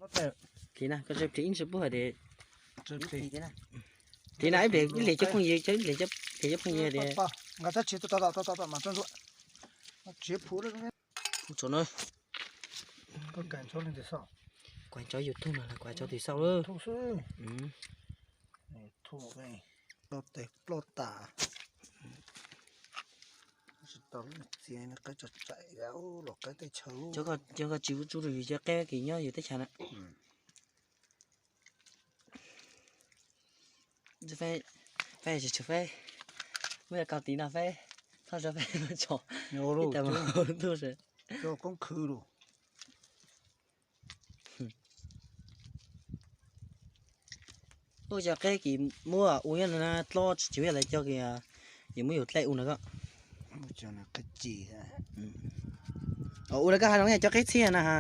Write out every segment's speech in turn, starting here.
Tiv na, koj ib pliag ib ntsis pub hais tias, tiv na ib pliag, ib pliag cov phooj ywg, cov ib pliag cov phooj ywg tias, kuv cov YouTube no los kuv cov tim xaus lawm. Ploj tes ploj tas. Tsis tau lub txiv qeb tso tsam los qeb teb chaws. Cov koj tsis ua tsuj rau yus cov qeb kis nyob yus teb chaws na. Feb, feb tsis tshua feb, muab yog kaus tiv no feb, txhob tso feb tso, ib tag mas ntuj. Cov koob khwv lus. Ua cov qeb kis muab ua nyob no na, dlob tsis tsis muaj lawv cov kis, yus muab yus dlaij ua no koj. Ua no koj hais no cov qeb txhiab na ha.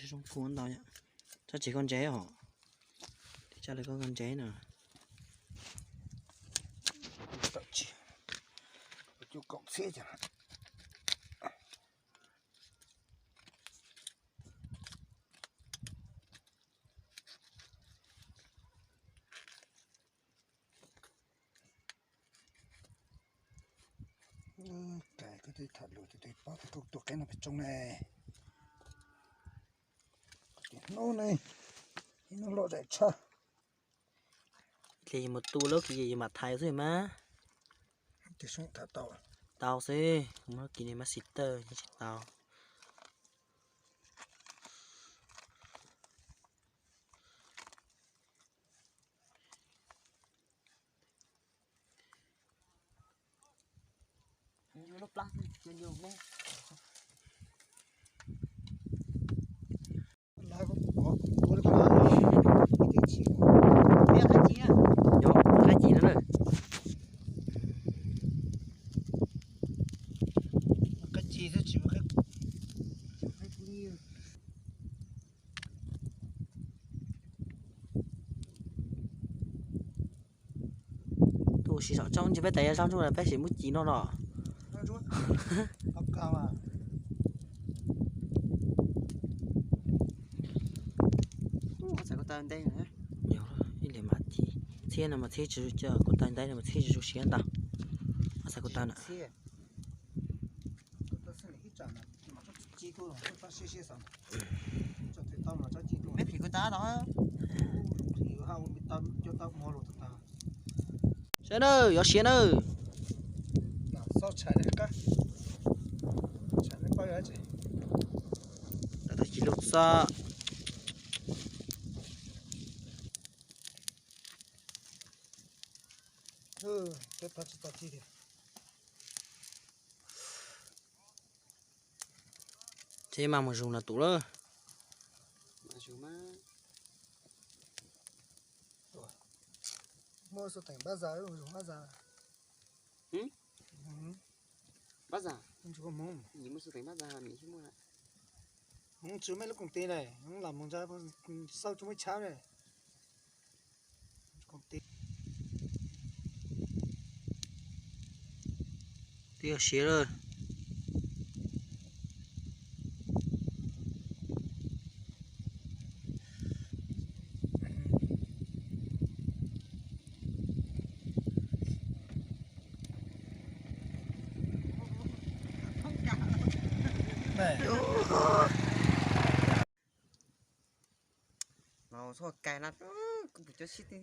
Zoo kua ntau, txhob tsis koj ntsev os, tsis tsa li koj koj ntsev na. Koj tham lus tus pab koj tus qeb no pes tsoo ne. Hnub ne, ib hnub loj daim tshaj. Ib pliag yus mus tu lub kis yus mam thaiv xwb mas. Tau xwb, muab kis ne mas xis tawj yeej tsis tau. Qab ci no na. Tus siv saum tsob ntsis peb tas yog zaub ntsuab peb sim muab ci noj no. Ib li mas ci txhiab no mas txhiab tsis, kuv tau ntaiv no mas txhiab tsis zoo siab ntau. Xav kuv tau na. Saib nawb, yuav siav nawb. Tau ci lub txob. Ces mas mus zus no tus lawm. Muaj xu teem npab zas, zus npab zas. Npab zas, Hmoob tsis muaj lub koom tij ne, Hmoob lam mus ntsab xauj tsis muaj chaw ne. Twb yog siav lawm. Los txhob kais na, kuv pum cov sib tw.